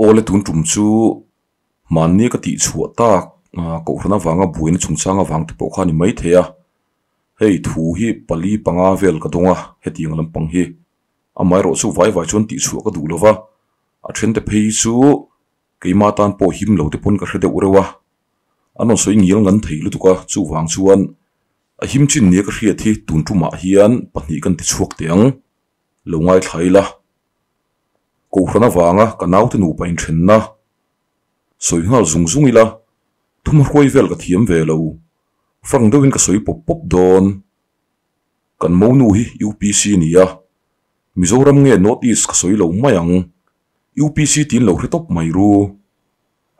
Awle tun tum chu hmanni ka tih chhuah tak kohhran avanga buaina chungchang avang te pawh kha a ni maithei a, hei thu hi pali panga vel ka dawng a hetiang lampang hi amaherawh chu vai vai chuan tih chhuah ka duh lova a then te phei chu keima tan pawh him lo te pawn ka hre deuh reuh a an rawn sawi ngial ngan thei lutuk a chuvang chuan a him chin nia ka hriat hi tun tumah hian pahnih kan ti chhuak teh ang lo ngaithla ila. Kohhran avanga ka naute nupa inthenna sawi nghal zung zung ila, thum hruai vel ka thiam ve lo, frank deuhin ka sawi pawp pawp dawn. Kan monu hi UPC nia, Mizoram nge North East ka sawi lo mai ang, UPC tiin lo hre tawp mai ru.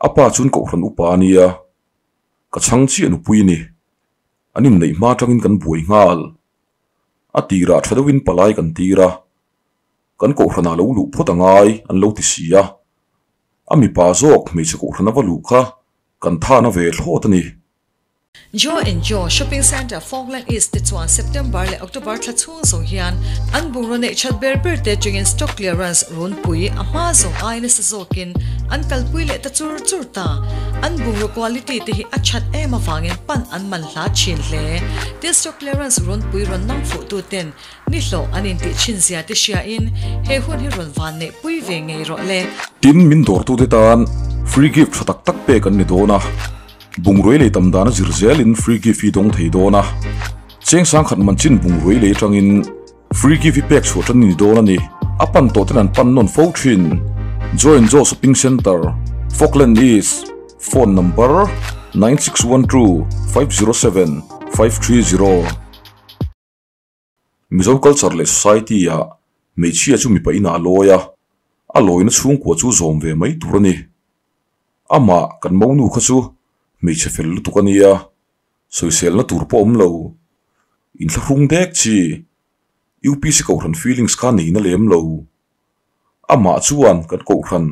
A pa chuan kohhran upa a nia, ka chhang chiah nupui ni. An inneih hma atangin kan buai nghal. A tirah tha deuhin palai kan tir a. Kan kohhranah lo luh phawt a ngai an lo ti si a, a mipa zawk hmeichhe kohhran a va luh kha kan than a ve thlawt a ni. Joe and Joe Shopping Centre Falkland East te chuan September leh October thla chhung zawng hian an bungraw neih that ber ber te atangin stock clearance runpui a hma zawng ai nasa zawkin an kalpui leh ta chur chur ta. An bungraw quality te hi a that em avangin pan an man hla thin hle. Tin stock clearance runpui rawn nang fuh tu ten Ni hlawh an intih thin zia te hriain he hun hi rawn van neih pui ve ngei rawh le. Tin, min dawrtute tan free gift tha tak tak pek an ni dawn a, bungrui lei tam dana zir zelin free gift hi dawng thei dawn a, cheng sangkhat man chin bungrui lei atangin free gift hi pek chhuah tan a ni dawn a ni. A pan tawh ten an pan nawn fo thin. Joy and Joe Shopping Centre, Falkland East, phone number, 9612 507 530. Mizo culture leh society ah hmeichhia chu mipa inah a lawi a, a lawina chhungkua chu zawm ve mai tur a ni. Amah kan monu kha chu hmeichhe fel lutuk a nia, sawiselna tur pawh awm lo. Inthlahrung dek chi, UPC Kohhran feelings kha neina lem lo. Amah chuan kan Kohhran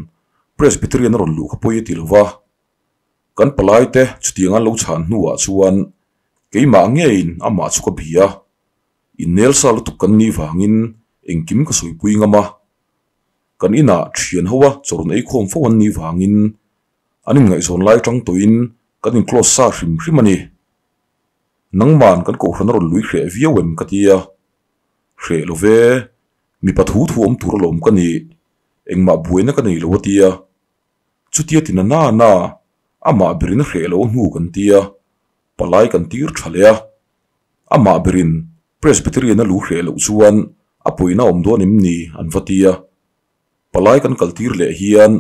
Presbyterian a rawn luh kha pawi a ti lo va, Kan palaite chutianga lo chhan hnuah chuan keimah ngeiin amah chu ka bia a, innel sa lutuk kan nih vangin engkim ka sawipui ngam a. Kan inah thian ho a chawrun eikhawm fo an nih vangin an inngaihzawn lai tang tawhin kan in close sa hrim hrim a ni. Nangman kan kohhran a rawn lui hreh viau em ka ti a, hreh lo ve, mipa thu thu awm tur alawm ka nih, engmah buaina ka nei lo a ti a. Chutia ti na na na, amah berin a hreh lo hnu kan ti a, palai kan tir tha leh a. Amah berin Presbyterian a lu hreh loh chuan a pawina awm dawn em ni an va ti a. Palai kan kal tir leh hian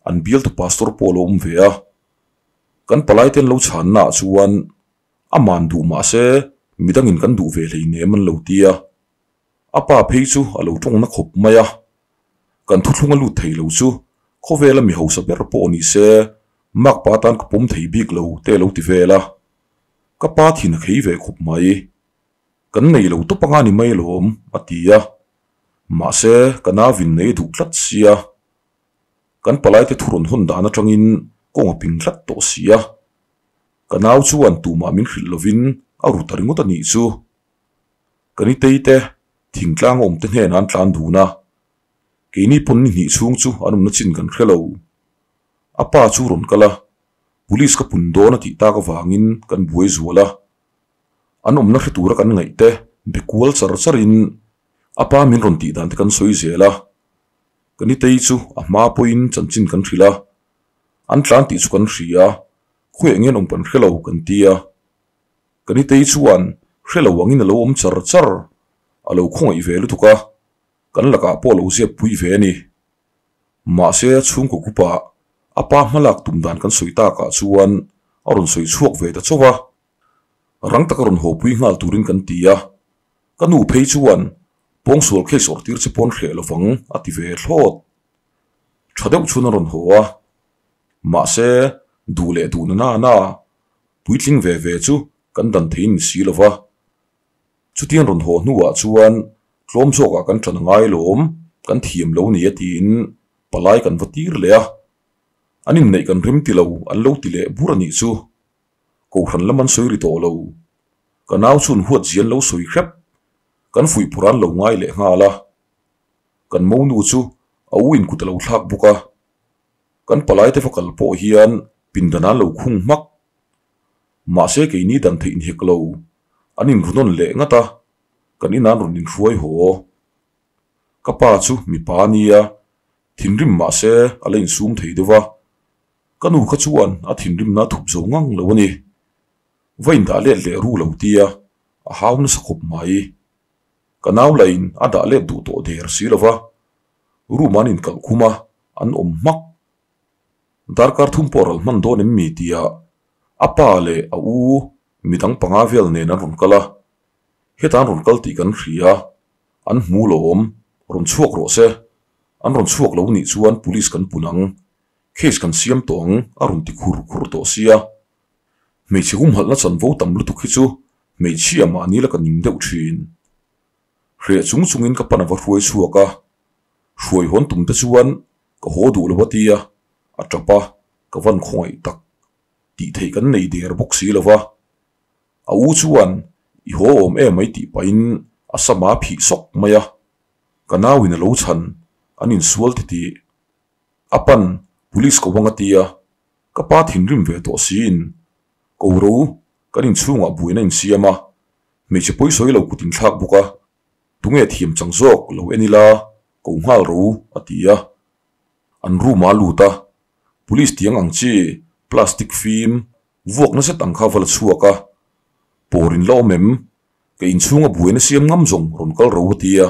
an bialtu pastor pawh a lo awm ve a. Kan palai ten lo chhanna ah chuan aman duh mah se midangin kan duh ve hleinem an lo ti a. A pa phei chu a lo tawng na khawp mai a. Kan thuthlung a lut thei lo chu khawvela mi hausa ber pawh ni se Mark pa tan ka pawm thei bik lo te lo ti vel a. Ka pa thin a khei ve khawp mai. Kan nei lo tawp anga ni mai alawm a ti a. Mahse ka navin nei duh tlat sia. Kan palaite thu rawn hawn dan atangin kawng a ping tlat tawh sia. Ka nau chuan tumah min hrilh lovin a ru ta ringawt a nih chu. Ka nitei te thingtlang awm te hnenah an tlan dun a, keini pawn ni hnih chhung chu an awmna chin kan hre lo. A pa chu rawn kal a, police ka pun dawn a tih tak avangin kan buai zual a. An awmna hre tura kan ngaih te be kual char charin a pa min rawn tih dan te kan sawi zel a. Ka nitei chu a hma pawhin chanchin kan hrilh a, an tlan tih chu kan hria, khawiah nge an awm kan hre lo kan ti a. Ka nitei chuan hre lo angin a lo awm char char, a lo khawngaih ve lutuk a, kan lakah pawh a lo ziak pui ve a ni. Mahse a chhungkaw group ah a pa hmalak tum dan kan sawi takah chuan a rawn sawi chhuak ve ta chauh a, rang taka rawn haw pui nghal turin kan ti a, ka nu phei chuan pawngsual case awrh tir che pawn hreh lovang a ti ve thlawt. Tha deuh chhun a rawn haw a, mahse duh leh duh na na na Puitling ve ve chu kan dan thei ni si lo va. Chutiang rawn haw hnuah chuan tlawm zawkah kan ṭan ngai lawm, kan thiam lo ni a tiin palai kan va tir leh a. An inneih kan rem ti lo an lo ti leh bur a nih chu. Kohhran lam an sawi ri tawh lo. Ka nau chhun huat zian lo sawi hrep. Kan fuih phur an lo ngai leh nghal a. Kan monu chu a u in kut a lo thlak bawk a. Kan palaite va kal pawh hian pindan an lo khung hmak. Mahse keini dan theih in hek lo. An inru nawn leh ngat a, kan inah an rawn inhruai haw. Ka pa chu mipa a nia, thinrim mahse a la insum thei deuh a. Ka nu kha chuan a thinrimna a thup zo ngang lo a ni. Va indah let leh ru lo tia a hau nasa khawp mai. Ka nau lahin a dah let duh tawh der si lo va, room an inkalh khum a, an awm hmak. Darkar thum pawh ral hman dawn em mi tia a pa leh a u midang panga vel nen an rawn kal a, heta an rawn kal tih kan hria, an hmu lo awm, rawn chhuak rawh se, an rawn chhuak lo nih chuan police kan pun ang, case kan siam tawh ang a rawn ti khur khur tawh sia. Hmeichhe humhalhna chanvo tam lutuk hi chu hmeichhia mahni la ka ning deuh thin. Hreh chung chungin ka pan a va hruai chhuak a, hruai hawn tum te chuan ka haw duh lo a tia, a tap a, ka van khawngaih tak tih theih kan nei der bawk si lo va. A u chuan i haw awm em mai tih pahin a sama phih sawk mai a, ka nauin a lo chhan an insual titih. A pan police ko ang a tia, ka pa thinrim ve tawh siin ko ro kan inchhungah buaina insiam a, hmeichhe pawi sawi lo kut inthlak bawk a, tunge thiam chang zawk lo en ila ko nghal ro a ti a. An room ah a lut a, police tiang ang chi plastic fim vuak na zet ang kha va la chhuak a, pawr in la awm em, ka inchhunga buaina siam ngam zawng rawn kal ro a ti a,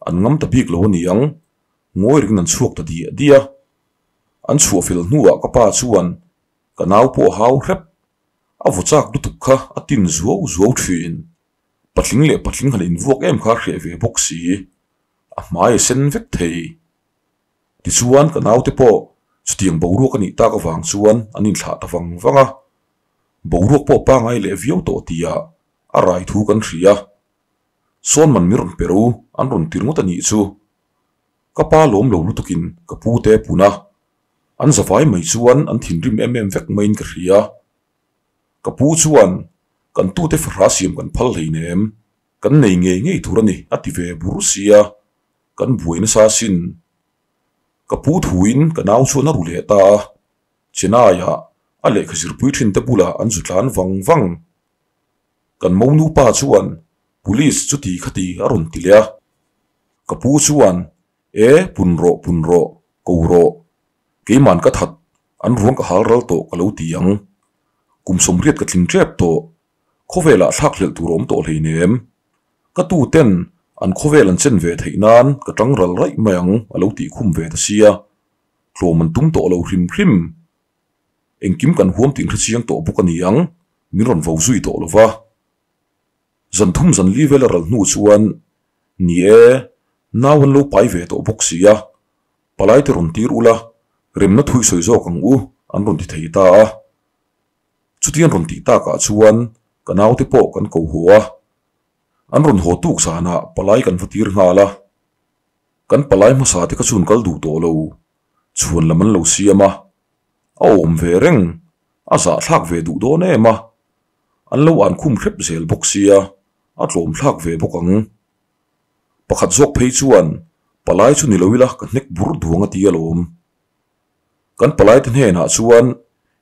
an ngam ta bik lo a ni ang, ngawi ringin an chhuak ta diah diah a. An chhuah fel hnuah ka pa chuan ka nau pawh a hau hrep, a vaw chak lutuk kha a tin zuau zuau thin. Patling leh patling han invuak em kha a hreh ve bawk si, a hmai a sen vek thei. Tichuan ka naute pawh chutiang boruak a nih tak avang chuan an inthlah ta vang vang a, boruak pawh pangai leh viau tawh tia a rai thu kan hria. Sawn man mi rawn per u an rawn tir ngawt a nih chu. Ka pa lawm lo lutukin ka pu te pun a, an zavai mai chuan an thinrim em em vek maiin ka hria. Ka pu chuan kan tute fahrah siam kan phal hleinem, kan nei ngei ngei tur a ni a ti ve bur sia, kan buai nasa asin. Ka pu thuin ka nau chuan a ru leh ta a, Chennai-ah a lehkha zirpui thinte bulah an zu tlan vang vang. Kan monu pa chuan Police chuti khati a rawn ti leh a. Ka pu chuan, E, pun rawh, pun rawh, ko rawh. Keiman ka that, an ruang ka hal ral tawh ka lo ti ang. Kum sawmriat ka tling tep tawh. Khawvelah thlak hlelh tur a awm tawh hleinem. Ka tu ten an khawvel an chen ve theih nan ka tang ral raih mai ang a lo tih khum ve ta sia. Tlawm an tum tawh lo hrim hrim. Engkim kan huam tih hre chiang tawh bawk a ni ang, min rawn vo zui tawh lo va. Zan thum zan li vel a ral hnu chuan, Ni e, nau an lo pai ve tawh bawk si a, palai te rawn tir ula, remna thui sawi zawk ang u an rawn ti thei ta a. Chutiang rawn tih takah chuan ka naute pawh kan ko haw a, an rawn haw tuk zanah palai kan va tir nghal a. Kan palai hmasa te kha chun kal duh tawh lo, chhuan lam an lo siam a, a awm ve reng, a zahthlak ve duh dawn em a, an lo an khum hrep zel bawk sia, a tlawmthlak ve bawk ang. Pakhat zawk phei chuan palai chu ni lo ila ka hnek bur duang a ti alawm. Kan palaite hnenah chuan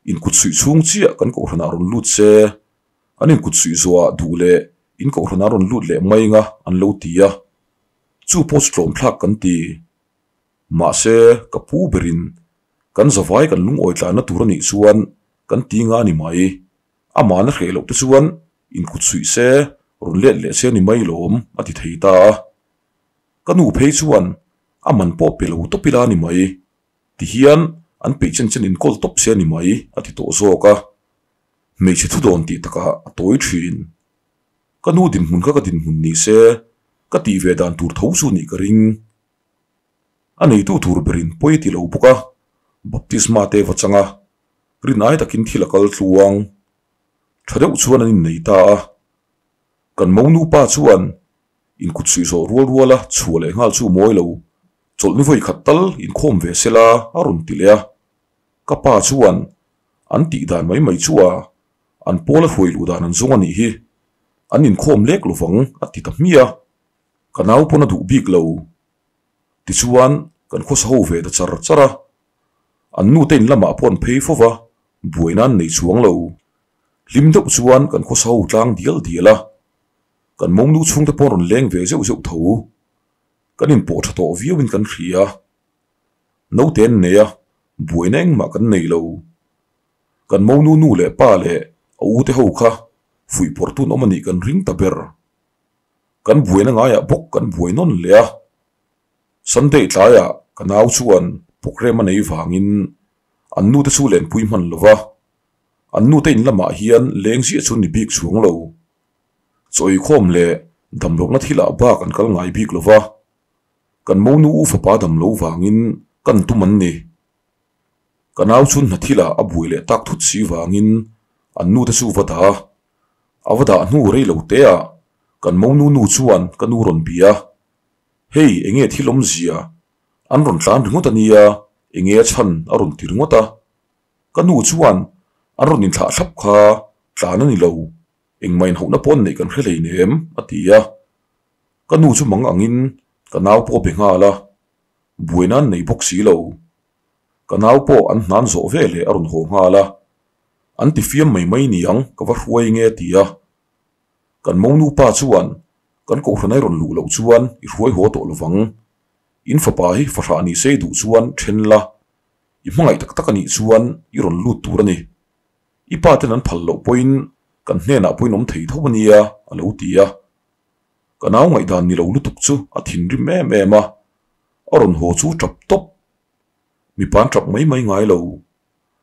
inkut suih chhung chiah kan kohhranah rawn lut se, an inkut suih zawhah duh leh in kohhranah rawn lut leh mai anga an lo ti a, chu pawh chu tlawmthlak kan ti. Mahse, ka pu berin kan zavai kan lungawi tlanna tur a nih chuan kan ti nga a ni mai. Amah na hreh loh te chuan inkut suih se, rawn let leh se a ni mai lawm a ti thei ta a. Ka nu phei chuan a man pawh pe lo tawp ila a ni mai. Tihian an peih chen chen inkawl tawp se a ni mai a ti tawh zawk a. Hmeichhe thu dawn tih takah a tawi thin. Ka nu dinhmun kha ka dinhmun ni se ka tih ve dan tur tho chu nih ka ring. A neitu tur berin pawi a ti lo bawk a, baptisma te va chang a, rin ai takin thil a kal tluang. Tha deuh chuan an innei ta a. Kan monu pa chuan Inkut suih zawh rual ruala chhuah leh nghal chu mawi lo, chawlhni vawi khat tal inkhawm ve sela a rawn ti leh a. Ka pa chuan an tih dan mai mai chu a, an pawl a hruai luh dan an zawng a nih hi, an inkhawm lek lovang a ti ta hmiah a. Ka nau pawn a duh bik lo. Tichuan kan khawsa ho ve ta char char a. An nu te in lamah pawh an phei fo va, buaina an nei chuang lo. Hlim deuh chuan kan khawsa ho tlang dial dial a, kan mawngnu chhungte pawh an rawn leng ve zeuh zeuh tho. Kan inpawh tha tawh viauin kan hria. Naute an nei a, buaina engmah kan nei lo. Kan mawngnu nu leh pa leh a ute ho kha fuihpawrh tun awm a nih kan ring ta ber. Kan buaina ngaiah bawk kan buai nawn leh a. Sunday tlaiah ka nau chuan programme a nei vangin an nute chu lenpui hman lo va, an nute in lamah hian leng ziah chu ni bik chuang lo. Chawikhawm leh damlohna thilah bak an kal ngai bik lo va, kan monu u fapa damlo vangin kan tum an ni. Ka nau chu hna thilah a buai leh tak thut si vangin an nute chu va dah a, a va dah hnu rei lo teah kan monu nu chuan ka nu rawn bia. Hei enge thil awmzia? An rawn tlan ringawt a nia, enge a chhan a rawn ti ringawt a. Ka nu chuan an rawn inthlah thlap kha tlan a ni lo, engmah inhauhna pawh an neih kan hre hleinem a ti a. Ka nu chu mang angin ka nau pawh a be nghal a, buaina an nei bawk si lo. Ka nau pawh an hnan zawh ve leh a rawn haw nghal a, an ti fiam mai mai niang ka va hruai nge a ti a. Kan monu pa chuan Kan kohhran ai rawn luh loh chuan i hruai haw tawh lovang. In fapa hi fahrah ni sei duh chuan then la, i hmangaih tak tak a nih chuan i rawn lut tur a ni. I pa ten an phal loh pawhin kan hnenah pawhin awm thei tho a nia, a lo ti a. Ka nau ngaihdan ni lo lutuk chu a thinrim em em a, a rawn haw chu tap tawp. Mipa an tap mai mai ngai lo.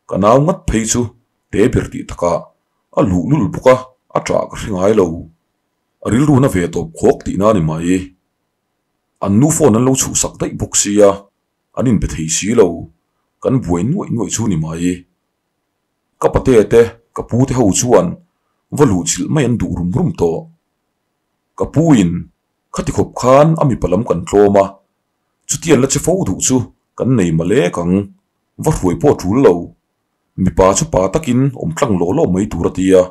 Ka nau ngat phei chu te ber tih takah a luhlul bawk a, a tah ka hre ngai lo. A rilru na ve tawp khawk tihna a ni mai. An nu phone an lo chhuhsak daih bawk sia, an inbe thei si lo, kan buai nuaih nuaih chu ni mai. Ka pate te, ka pu te ho chuan va luh chilh mai an duh rum rum tawh. Ka pu in khati khawp khan a mipa lam kan tlawm a, chuti an la che fo duh chu kan nei malek ang, va hruai pawh a tul lo. Mipa chu pa takin awm tlang law law mai tur a tia,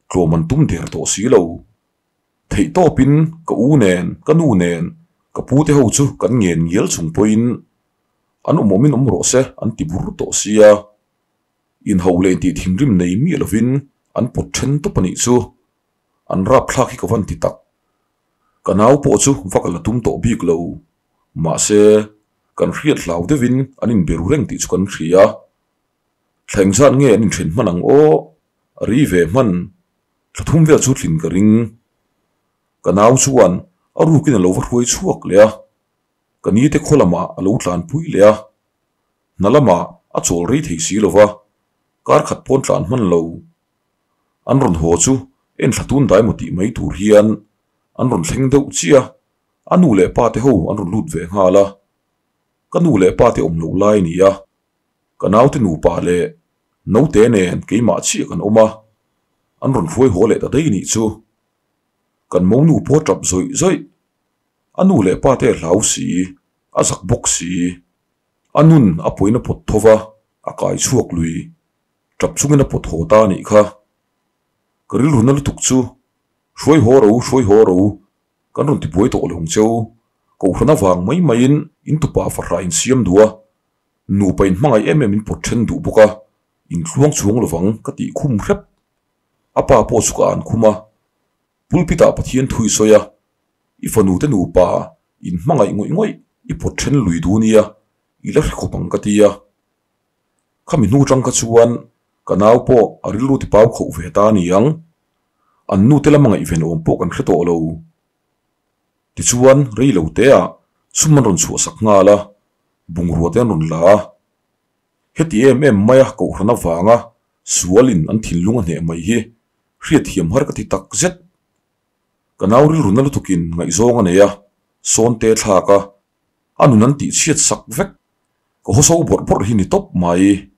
tlawm an tum der tawh si lo. Theih tawpin ka u nen, ka nu nen, ka pu te ho chu kan ngen ngial chung pawhin an awm awmin awm rawh se an ti bur tawh sia. Inhauh leh intih thinrim nei miah lovin an pawt then tawp a nih chu. An rapthlak hi ka van ti tak. Ka nau pawh chu va ka la tum tawh bik lo. Mahse, kan hriat hlau deuhin an inbe ru reng tih chu kan hria. Thla engzat nge an inthen hman ang aw? A ri ve hman. Thla thum vel chu tlin ka ring. Ka nau chuan a rukin a lo va hruai chhuak leh a. Ka nite khaw lamah a lo tlanpui leh a. Hna lamah a chawl rei thei si lo va, kar khat pawn tlan hman lo. An rawn haw chu en thla tun dai maw tih mai tur hian an rawn thleng deuh chiah a, a nu leh pa te ho an rawn lut ve nghal a. Ka nu leh pa te awm loh lai a ni a. Ka naute nupa leh naute nen keimah chiah kan awm a, an rawn hruai haw leh ta daih nih chu. Kan monu pawh tap zawih zawih, a nu leh pa te a hlau si, a zak bawk si. A nun a pawina pawt tho va, a kai chhuak lui, tap chungin a pawt haw ta nih kha. Ka rilru na lutuk chu, hruai haw ro, hruai haw ro, kan rawn tibuai tawh lo ang cheu, kohhran avang mai maiin in tupa fahrah in siam duh a, Nupa in hmangaih em em in pawt then duh bawk a, in tluang chuang lovang ka tih khum hrep. A pa pawh chu ka an khum a, pulpit ah Pathian thu i sawi a, i fanu te nupa in hmangaih ngawih ngawih i pawt then lui duh nia, i la hre khawp ang ka ti a. Khami hnu tang kha chuan ka nau pawh a rilru ti pau khauh ve ta aniang, an nu te lama ngaihven awm pawh kan hre tawh lo. Tichuan rei lo te ah sum an rawn chhuahsak nghal a, bungrua te an rawn la a. Heti em em maia kohhran avanga sualin an thinlung a hneh mai hi hriatthiam har ka ti tak zet. Ka nau rilru na lutukin ngaihzawng a nei a, sawn te thlak a, a nun an tihchhiat sak vek. Ka hawso bawrh bawrh hi ni tawp mai.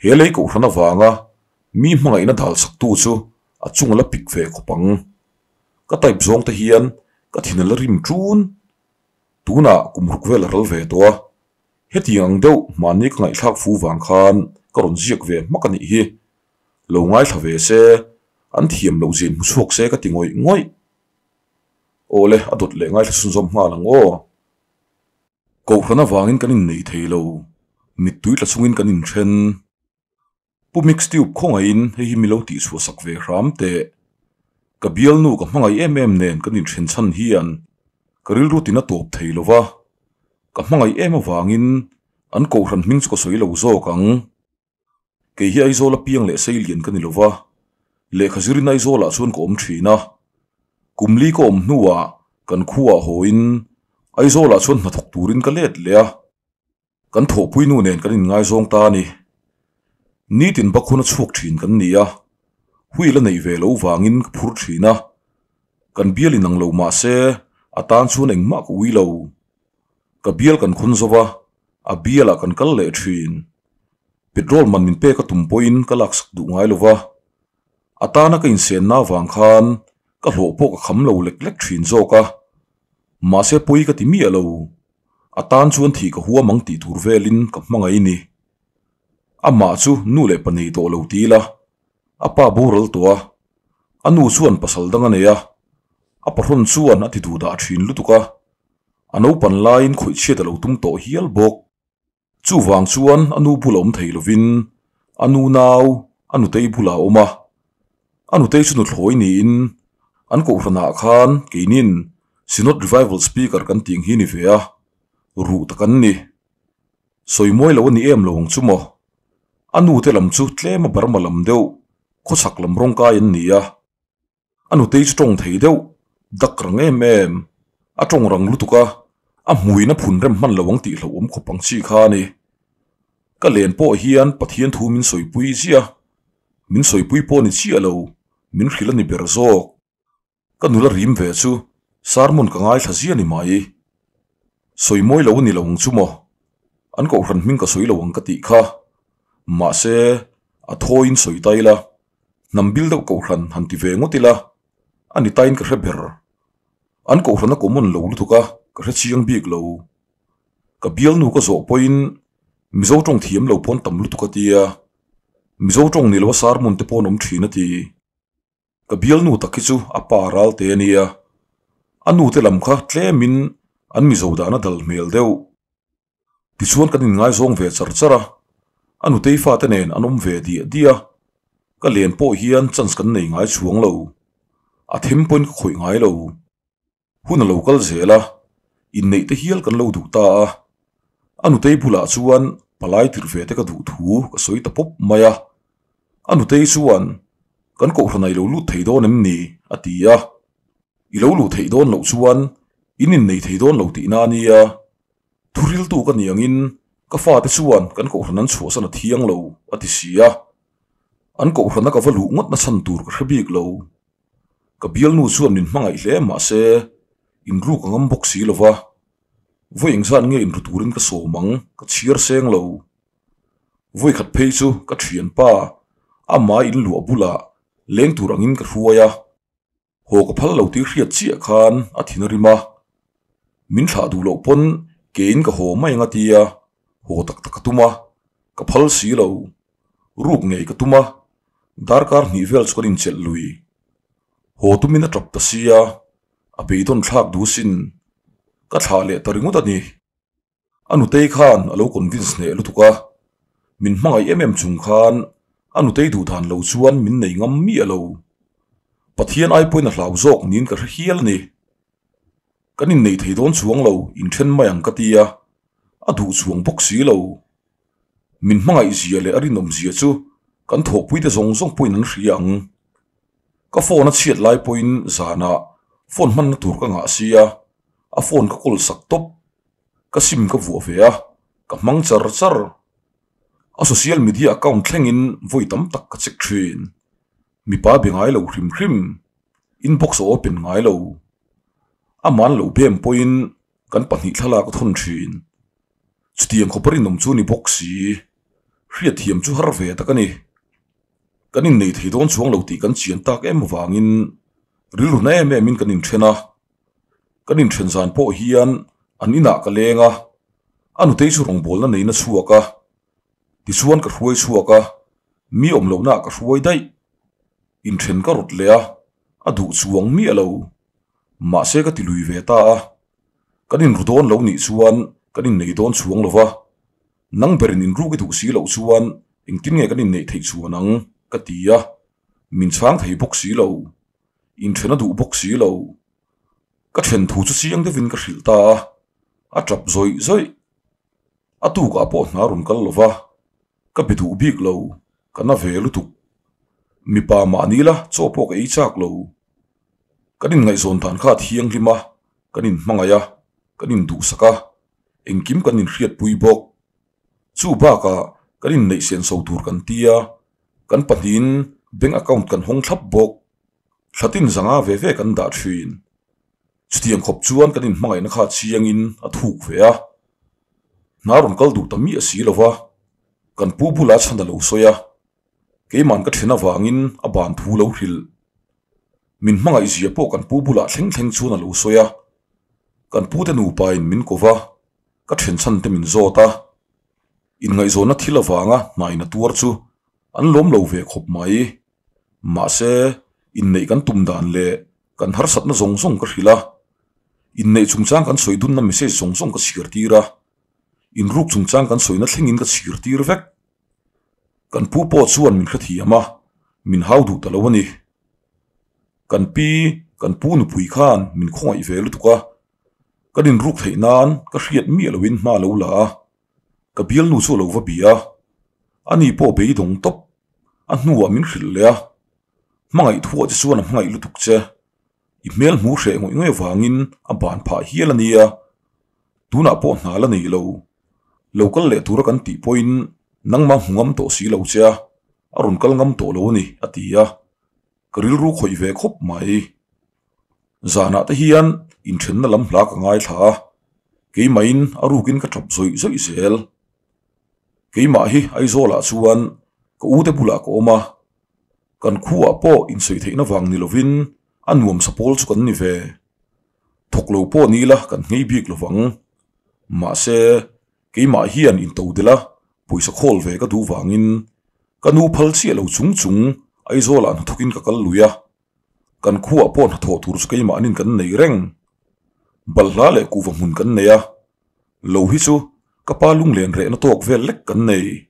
He lei kohhran avanga mi hmangaihna dal saktu chu a chung a la pik ve khawp ang. Ka type zawng te hian ka thin a la rim ṭun. Tunah kum ruk vel a ral ve tawh a, hetiang ang deuh mahni ka ngaihthlak fu vang khan ka rawn ziak ve hmak a nih hi. Lo ngaithla ve se, an thiam loh zin hmu chhuak se ka ti ngawih ngawih. Awle, a dawt leh ngaithla chhunzawm nghal ang aw. Kohhran avangin kan innei thei lo. Mittui tla chungin kan inthen. Pu Mixtube khawngaihin hei hi milo tihchhuah sak ve hram teh. Ka bialnu ka hmangaih em em nen kan inthen chhan hian ka rilru tina tawp thei lo va, ka hmangaih em avangin an kohhran hming chu ka sawi lo zawk ang. Kei hi Aizawl a piang leh seilian ka ni lo va, lehkha zirin Aizawlah chuan ka awm thin a. Kum li ka awm hnuah kan khuaah hawiin Aizawlah chuan hnathawk turin ka let leh a. Kan thawhpui nu nen kan inngaizawng ta a ni. Nitin bak hun a chhuak thin kan ni a, wheel a neih ve loh vangin ka phur thin a. Kan bial inang lo mah se a tan chuan engmah ka ui lo. Ka bial kan khawn zo va, a bialah kan kal leh thin. Petrol man min pek a tum pawhin ka laksak duh ngai lo va, a tana ka insenna avang khan ka hlawh pawh ka kham lo lek lek thin zawk a. Mahse pawi ka ti miah lo. A tan chuan thih ka huam ang tih tur velin ka hmangaih ni. Amah chu nu leh pa nei tawh lo ti ila, a pa boral tawh a, a nu chuan pasal dang a nei a, a pahrawn chuan a ti duh dah thin lutuk a, a naupan laiin khawih chhiat a lo tum tawh hial bawk. Chuvang chuan a nu bula awm thei lovin a nu nau a nutei bulah a awm a, a nutei chu nuthlawi niin an kohhranah khan keinin Synod Revival Speaker kan tih ang hi ni ve a, ruh tak an ni. Sawi mawi lo a ni em lo ang chu maw? A nute lam chu tlem a Burma lam deuh, khawchhak lam rawngkai an ni a. A nutei chu tawng thei deuh, dak rang em em, a tawng rang lutuk a, a hmuin a phun rem hman lo ang tih hlauhawm khawp ang chi kha a ni. Ka len pawh hian Pathian thu min sawipui ziah, min sawipui pawh ni chiah lo, min hrilh a ni ber zawk. Ka nula rim ve chu sermon ka ngaithla ziah ni mai. Sawi mawi lo a ni lo ang chu maw? An kohhran hming ka sawi lo ang ka tih kha. Mahse, a thawiin sawi ta ila. Hnam bil deuh kohhran han ti ve ngawt ila, a ni tain ka hre ber. An kohhran a common lo lutuk a, ka hre chiang bik lo. Ka bialnu ka zawh pawhin Mizo tawng thiam lo pawn tam lutuk a tia, Mizo tawng ni lo a sermon te pawn awm thin a ti. Ka bialnu tak hi chu a pa ral te a nia, a nu te lam kha tlemin an Mizo dan a dal hmel deuh. Tichuan kan inngaizawng ve char char a, a nutei fate nen an awm ve diah diah a, ka len pawh hian chance kan nei ngai chhuang lo, a them pawhin ka khawih ngai lo. Hun a lo kal zel a, inneih te hial kan lo duh ta a, a nutei bulah chuan palai tirh ve te ka duh thu ka sawi ta pawp mai a, a nutei chuan kan kohhran ah i lo lut thei dawn em ni? a ti a, i lo luh theih dawn loh chuan in innei thei dawn lo tihna a nia. Thuriltu ka ni angin ka fate chuan kan kohhran an chhuahsan a thiang lo a ti si a, an kohhrana ka va luh ngawt na chhan tur ka hre bik lo. Ka bialnu chuan min hmangaih hle mahse inruk a ngam bawk si lo va, vawi engzat nge inru turin ka sawm ang ka chhiar seng lo. Vawi khat phei chu ka thianpa amah inluah bulah leng tur angin ka hruai a. Haw ka phal lo tih hriat chiah khan a thin a rim a, min thlah duh loh pawn keiin ka haw mai ang a ti a, haw tak tak ka tum a, ka phal si lo. Ruk ngei ka tum a, darkar hnih vel chu kan inchelh lui. Haw tumin a tap ta si a, a beidawn thlak duh sin. Ka thlah leh ta ringawt a ni. A nutei khan a lo convince hneh lutuk a, min hmangaih em em chung khan a nutei duh dan lo chuan min nei ngam miah lo. Pathian ai pawhin a hlau zawk niin ka hre hial a ni. Kan innei thei dawn chuang lo, inthen mai ang ka ti a, a duh chuang bawk si lo. Min hmangaih zia leh a rinawm zia chu kan thawhpuite zawng zawng pawhin an hria ang. Ka phone a chhiat lai pawhin zanah phone hmanna tur ka ngah sia, a phone ka call sak tawp. Ka sim ka vuah ve a, ka hmang char char. A social media account thlengin vawi tam tak ka check thin. Mipa be ngai lo hrim hrim, inbox a open ngai lo. Aman lo bem pawhin kan pahnih thlalak a thawn thin. Chutiang khawpa rinawm chu ni bawk si, hriatthiam chu har ve tak a ni. Kan innei thei dawn chuang lo tih kan chian tak em avangin rilru na em emin kan inthen a. Kan inthen zan pawh hian an inah ka leng a, a nutei chu rawngbawlna neiin a chhuak a, tichuan ka hruai chhuak a, mi awm lohnaah ka hruai daih. Inthen ka rawt leh a, a duh chuang miah lo. Mahse ka ti lui ve ta a, kan inru dawn lo nih chuan kan innei dawn chuang lo va. Nang berin inruk i duh si loh chuan engtin nge kan inneih theih chuan ang? ka ti a, min chhang thei bawk si lo, inthen a duh bawk si lo. Ka then thu chu chiang deuhin ka hrilh ta a, a tap zawih zawih. A tukah pawh hna rawn kal lo va, ka be duh bik lo, ka na ve lutuk. Mipa mahni la chaw pawh ka ei chak lo. Kan inngaihzawn dan kha a thianghlim a, kan inhmangaih a, kan induhsak a, engkim kan inhriatpui bawk. Chu bakah kan inneih senso tur kan ti a, kan pahnihin bank account kan hawng thlap bawk. Thlatin zanga ve ve kan dah thin. Chutiang khawp chuan kan inhmangaihna kha chiangin a thuk ve a. Hna rawn kal duh ta miah si lo va, kan pu bulah chhan a lo sawi a. Keiman ka then avangin a ban thu lo hrilh. Min hmangaih zia pawh kan pu bulah thleng thleng chuan a lo sawi a. Kan pute nupain min ko va, ka then chhan te min zawt a. Inngaihzawnna thil avanga hnain a tuar chu an lawm lo ve khawp mai. Mahse, inneih kan tum dan leh kan harsatna zawng zawng ka hrilh a. Inneih chungchang kan sawi dunna message zawng zawng ka chhiar tir a. Inruk chungchang kan sawina thlengin ka chhiar tir vek. Kan pu pawh chuan min hrethiam a, min hau duh ta lo a ni. Kan pi, kan pu nupui khan min khawngaih ve lutuk a, kan inruk theih nan ka hriat miah loin hma lo la a, ka bialnu chu a lo va bia a, ani pawh beidawng tawp, a hnuah min hrilh leh a, hmangaih thuah che chuan a hmangaih lutuk che. I hmel hmu hreh ngawih ngawih avangin a ban phah hial a nia, tunah pawh hna la nei lo. Lo kal leh tura kan tih pawhin nangmah hmu ngam tawh si lo che a, a rawn kal ngam tawh lo a ni, a ti a. Ka rilru khawih ve khawp mai. Zanah te hian inthenna lam hla ka ngaithla a, keimahin a rukin ka tap zawih zawih zel. Keimah hi Aizawlah chuan ka ute bulah ka awm a, Kan khuah pawh insawi theihna vang ni lovin a nuamsa pawl chu kan ni ve. Thawk lo pawh ni ila kan nghei bik lovang. Mahse, keimah hian into delh a pawisa khawl ve ka duh vangin ka nu phal chiah lo chung chung Aizawlah hnathawkin ka kal lui a. Kan khuah pawh hnathawh tur chu keimahnin kan nei reng. Balhla leh kuhva hmun kan nei a, lo hi chu ka pa lunglen rehna tawk vel lek kan nei.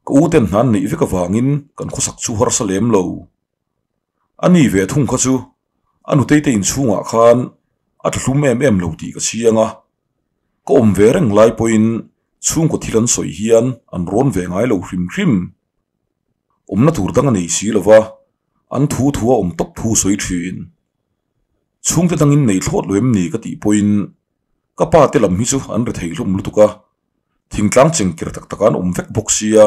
Ka u ten hna an neih vek avangin kan khawsak chu harsa lem lo. A ni ve thung kha chu a nutei te inchhungah khan a thlahlum em em lo tih ka chiang a. Ka awm ve reng lai pawhin chhungkaw thil an sawi hian an rawn ve ngai lo hrim hrim. Awmna tur dang a nei si lo va, an thu thu a awm tawp thu sawi thin. Chhungte dangin nei thlawt lo em ni ka tih pawhin ka pa te lam hi chu an rethei hlawm lutuk a. Thingtlang chengker tak tak an awm vek bawk sia,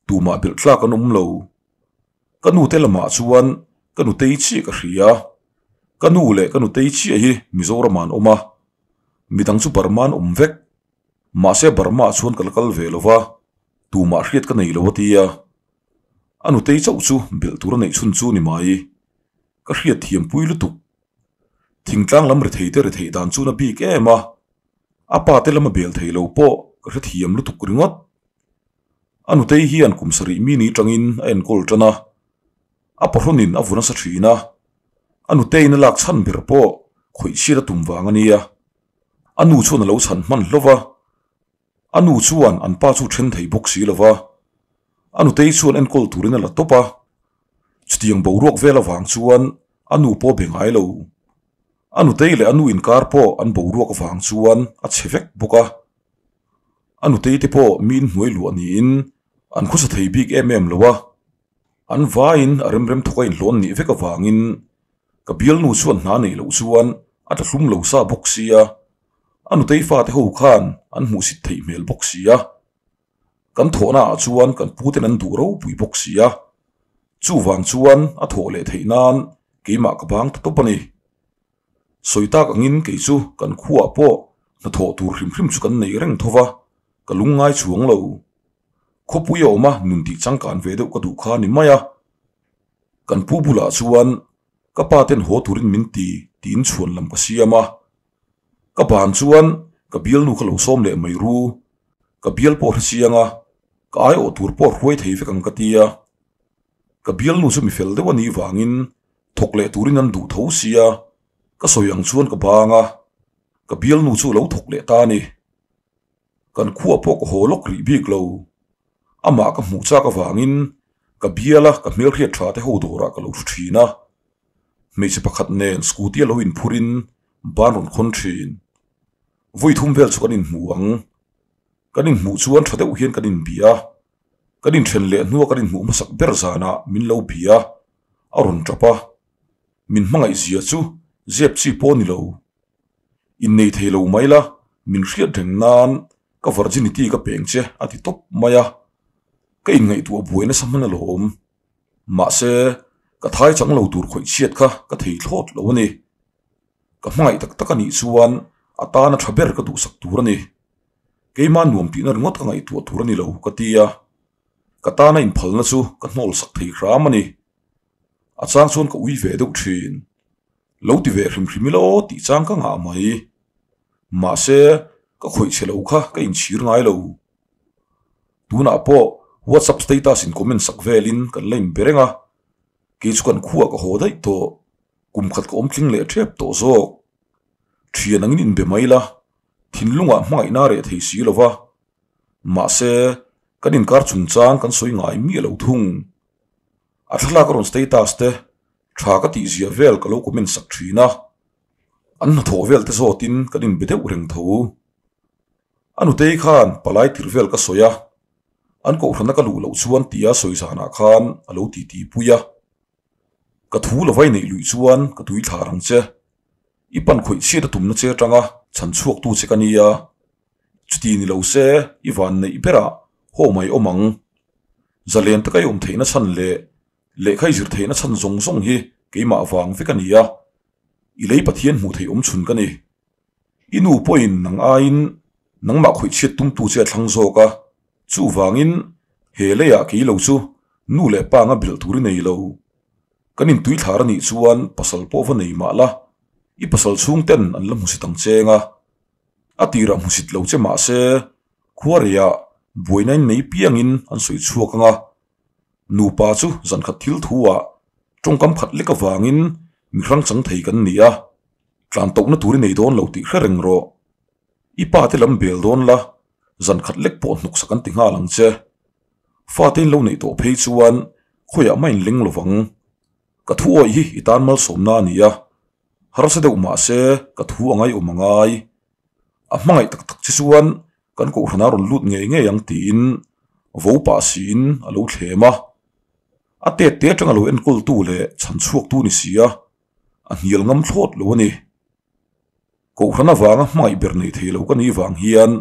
tumah belh tlak an awm lo. Ka nu te lamah chuan ka nutei chiah ka hria. Ka nu leh ka nutei chiah hi Mizoram ah an awm a, midang chu Burma an awm vek. Mahse Burma ah chuan ka la kal ve lo va, tumah hriat ka nei lo a ti a. A nutei chauh chu belh tur a neih chhun chu ni mai. Ka hriat thiam pui lutuk. Thingtlang lam rethei te rethei dan chu na bik em a. A pa te lama bel thei lo pawh ka hrethiam lutuk ringawt. A nutei hian kum sarih mi ni tangin a enkawl tan a, a pahrawnin a vu nasa thin a, a nuteiin a lak chhan ber pawh khawih chhiat a tum vang a nia. A nu chuan a lo chhan hman hlauh va, a nu chuan an pa chu then thei bawk si lo va, a nutei chuan enkawl turin a la tawp a, chutiang boruak vel avang chuan a nu pawh be ngai lo. A nutei leh a nu inkar pawh an boruak avang chuan a chhe vek bawk a. A nutei te pawh mi inhnuai luah niin an khawsa thei bik em em lo a. An vaiin a remrem thawk a inhlawn nih vek avangin ka bialnu chuan hna neih loh chuan a tla hlum lo sa bawk sia, a nutei fate ho khan an hmuhsit theih hmel bawk sia. Kan thawhna ah chuan kan puten an duh ropui bawk si a, chuvang chuan a thawh leh theih nan keimah ka bang ta tawp a ni. Sawi tak angin kei chu kan khuaah pawh hnathawh tur hrim hrim chu kan nei reng tho va, ka lungngai chuang lo. Khawpui a awm a nun tih changkan ve deuh ka duh kha a ni mai a. Kan pu bulah chuan ka pa ten haw turin min ti tiin chhuan lam ka siam a. Ka ban chuan ka bialnu kha lo sawm leh mai ru, ka bial pawh hre chiang a, ka aiawh tur pawh hruai thei vek ang ka ti a. Ka bialnu chu mi fel deuh a nih vangin thawk leh turin an duh tho sia, ka sawi ang chuan ka bang a, ka bialnu chu a lo thawk leh ta a ni. Kan khua pawh ka haw lawk rih bik lo. Amah ka hmuh chak avangin ka biala ka hmelhriat tha te ho dawrah ka lo hru thin a. Hmeichhe pakhat nen scooty a lo inphurin ban rawn khawn thin. Vawi thum vel chu kan inhmu ang. Kan inhmuh chuan tha deuh hian kan inbia a. Kan inthen leh hnua kan inhmuh hmasak ber zanah min lo bia a rawn tap a. Min hmangaih zia chu zep chi pawh a ni lo. Innei thei lo mai la, min hriat reng nan ka virginity ka peng che a ti tawp mai a. Ka inngaihtuah buai nasa hman alawm. Mahse, ka thai chang lo tur khawih chhiat kha ka thei thlawt lo a ni. Ka hmangaih tak tak a nih chuan a tana tha ber ka duhsak tur a ni. Keimah nuam tihna ringawt ka ngaihtuah tur a ni lo ka ti a. Ka tana inphalna chu ka hnawlsak thei hram a ni. A chang chuan ka ui ve deuh thin. Lo ti ve hrim hrim ila aw tih chang ka ngah mai. Mahse, ka khawih chhe lo kha ka inchhir ngai lo. Tunah pawh WhatsApp status in comment sak velin kan la inbe reng a, kei chu kan khuah ka haw daih tawh, kum khat ka awm tling leh tep tawh zawk. Thian angin inbe mai la, thinlungah hmangaihna reh thei si lo va. Mahse, kan inkar chungchang kan sawi ngai miah lo thung. A thlalak a rawn status te tha ka tih zia vel ka lo comment sak thin a, an hnathawh vel te zawtin kan inbe deuh reng tho. A nutei khan palai tir vel ka sawi a, an kohhrana ka luh loh chuan tia sawi zanah khan a lo titi pui a. Ka thu lo vai neih luih chuan ka tui thlar ang che. I pan khawih chhiat a tumna che atanga chhan chhuaktu che ka nia. Chuti ni lo se i van neih berah haw mai awm ang. Zalen taka i awm theihna chhan leh lehkha i zir theihna chhan zawng zawng hi keimah vang vek a ni a. I lei Pathian hmuh theih awm chhun ka ni. I nu pawhin nang aiin nangmah khawih chhiat tumtu che a thlang zawk a, chuvangin he leiah kei lo chu nu leh pa anga belh tur i nei lo. Kan intui thlar a nih chuan pasal pawh va nei mah la, i pasal chhungten an la hmusit ang cheng a. A tirah hmusit lo che mah se, khuareiah buaina in nei piangin an sawi chhuak ang a. Nupa chu zankhat thil thu ah tawngkam khat lek avangin mi hrang chang thei kan ni a, tlan tawhna tur i nei dawn lo tih hre reng rawh. I pa te lam bel dawn la, zankhat lek pawh hnawksak an ti nghal ang che. Fate in lo neih tawh phei chuan khawiah mah in leng lovang. Ka thu awih hi i tan malsawmna a ni a, harsa deuh mah se ka thu a ngaiawm a ngai. A hmangaih tak tak che chuan kan kohhran a rawn lut ngei ngei ang tiin vo pah siin a lo thlem a. A tet te atanga lo enkawltu leh chhan chhuaktu ni si a, a hnial ngam thlawt lo a ni. Kohhran avanga hmangaih ber nei thei lo ka nih vang hian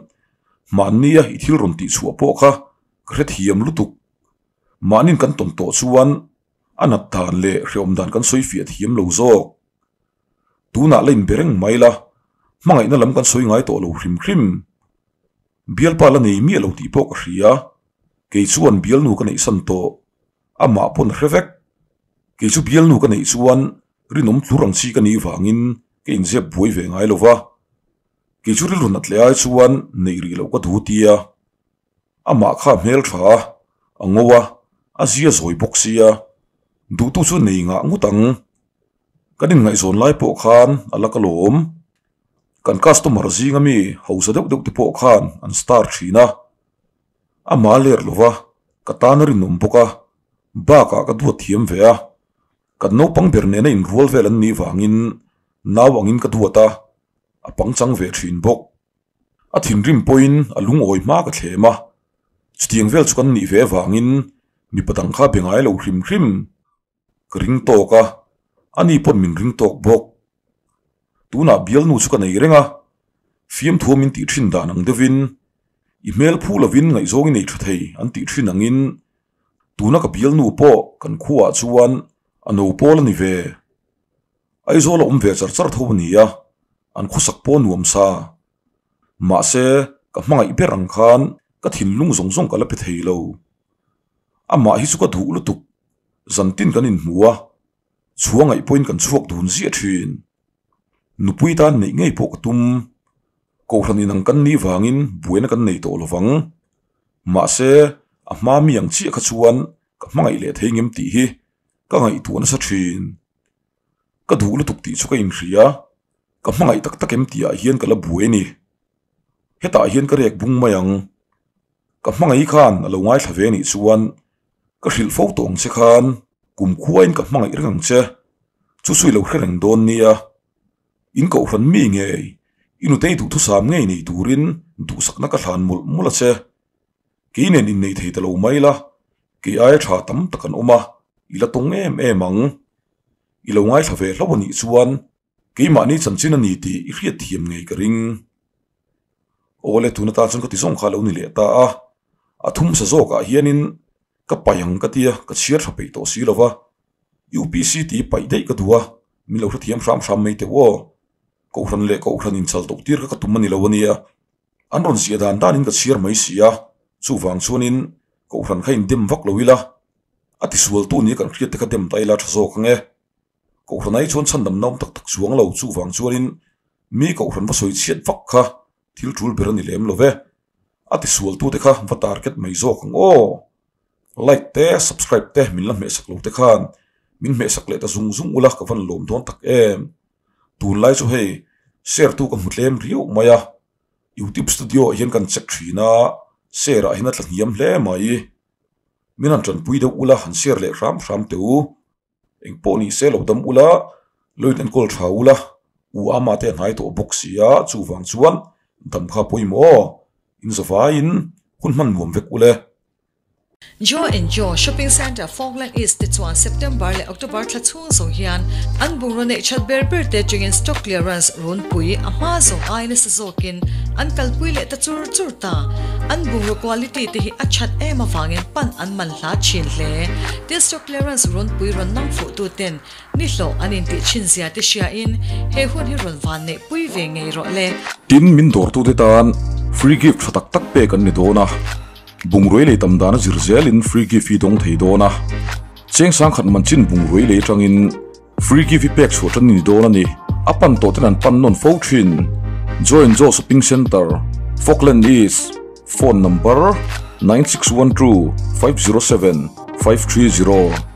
mahnia i thil rawn tih chhuah pawh kha ka hrethiam lutuk. Mahnin kan tawn tawh chuan a nat dan leh hrehawm dan kan sawi fiah thiam lo zawk. Tunah la inbe reng mai la, hmangaihna lam kan sawi ngai tawh lo hrim hrim. Bialpa la nei miah lo tih pawh ka hria, kei chuan bialnu ka neihsan tawh, amah pawn a hre vek. Kei chu bialnu ka neih chuan rinawm tlur ang chi ka nih vangin ka inzep buai ve ngai lo va, kei chu rilru nat leh ai chuan neih rih loh ka duh tia. Amah kha a hmel tha a, a ngo a, a zia zawi bawk sia, duhtu chu nei ngah ngut ang. Kan inngaihzawn lai pawh khan a la ka lawm. Kan customer zinga mi hausa deuh deuh te pawh khan an star thin a. Amah a ler lo va, ka tan a rinawm bawk a, bakah ka duat thiam ve a. Kan naupang ber nena inrual vel an nih vangin nau angin ka duat a, a pangchang ve thin bawk. A thinrim pawhin a lungawi hma ka thlem a, chutiang vel chu kan nih ve avangin mipa dang kha be ngai lo hrim hrim. Ka ring tawk a, ani pawn min ring tawk bawk. Tunah bialnu chu ka nei reng a, fiamthu min tih thin dan ang deuhin, i hmel phu lovin ngaihzawng i nei tha thei an tih thin angin tuna ka bialnu pawh kan khuaah chuan a no pawl a ni ve. Aizawl a awm ve char char tho a ni a, an khawsak pawh nuam sa. Mahse, ka hmangaih ber ang khan ka thinlung zawng zawng ka la pe thei lo. Amah hi chu ka duh lutuk, zantin kan inhmu a, chhuah ngaih pawhin kan chhuak dun ziah thin. Nupui tan neih ngei pawh ka tum, kohhran inang kan nih vangin buaina kan nei tawh lovang. Mahse, a hma mi ang chiah kha chuan ka hmangaih leh thei ngem tih hi ka ngaihtuah nasa thin. Ka duh lutuk tih chu ka inhria, ka hmangaih tak tak em tih ah hian ka la buai a ni. Hetah hian ka rek bung mai ang. Ka hmangaih khan a lo ngaithla ve anih chuan ka hrilh fo tawh ang che khan kumkhuain ka hmangaih reng ang che. Chu chu i lo hre reng dawn nia. In kohhran mi ngei, i nutei duhthusam ngei nei turin duhsakna ka hlan mawlh mawlh a che. Kei nen innei thei ta lo mai la, kei aia tha tam tak an awm a, i la tawng em em ang. I lo ngaithla ve hlauh anih chuan keimahni chanchin a ni tih i hriat thiam ngei ka ring. Awle tun atan chuan ka ti zawng kha a lo ni leh ta a, a thum sa zawkah hianin ka paih ang ka tia ka chhiar tha peih tawh si lo va, UPC tih paih daih ka duh a, min lo hrethiam hram hram mai teh aw. Kohhran leh kohhran inchal tawh tir kha ka tum a ni lo a nia. An rawn ziah dan danin ka chhiar mai si a, chuvang chuanin Kohhran kha indem vak lo ila, a tisualtu nia kan hriat te kha dem ta ila tha zawk ang e. Kohhran ai chuan chhandam naum tak tak chuang lo, chuvang chuanin mi Kohhran va sawi chhiat vak kha thil tul ber a ni lem lo ve. A tisualtu te kha va target mai zawk ang aw. Like te, subscribe te min la hmehsak lo te khan min hmehsak leh ta zung zung ula ka van lawm dawn tak em. Tunlai chu hei share tu ka hmu tlem riau mai a, Youtube studio ah hian kan check thin a, share ah hian a tla hniam hle mai. Min han tanpui deuh ula han share leh hram hram teh u. Eng pawh ni se lo dam ula, lo in enkawl tha ula, u ama te a hnai tawh bawk si a, chuvang chuan dam kha pawimawh aw, in zavaiin hun hman nuam vek ule. Joe and Joe Shopping Centre Falkland East te chuan September leh October thla chhung zawng hian an bungraw neih that ber ber te atangin stock clearance runpui a hma zawng ai nasa zawkin an kalpui leh ta chur chur ta. An bungraw quality te hi a that em avangin pan an man hla thin hle. Tin stock clearance runpui rawn nang fuh tu ten ni hlawh an intih thin zia te hriain he hun hi rawn van neih pui ve ngei rawh le. Tin min dawrtute tan free gift tha tak tak pek an ni dawn a. Bungrui lei tam dana zir zelin free gift hi dawng thei dawn a, cheng sangkhat man chin bungrui lei atangin free gift hi pek chhuah tan a ni dawn a ni. A pan tawh ten an pan nawn fo thin. Join Joe Shopping Centre, Falkland East, Phone number, 9612 507 530.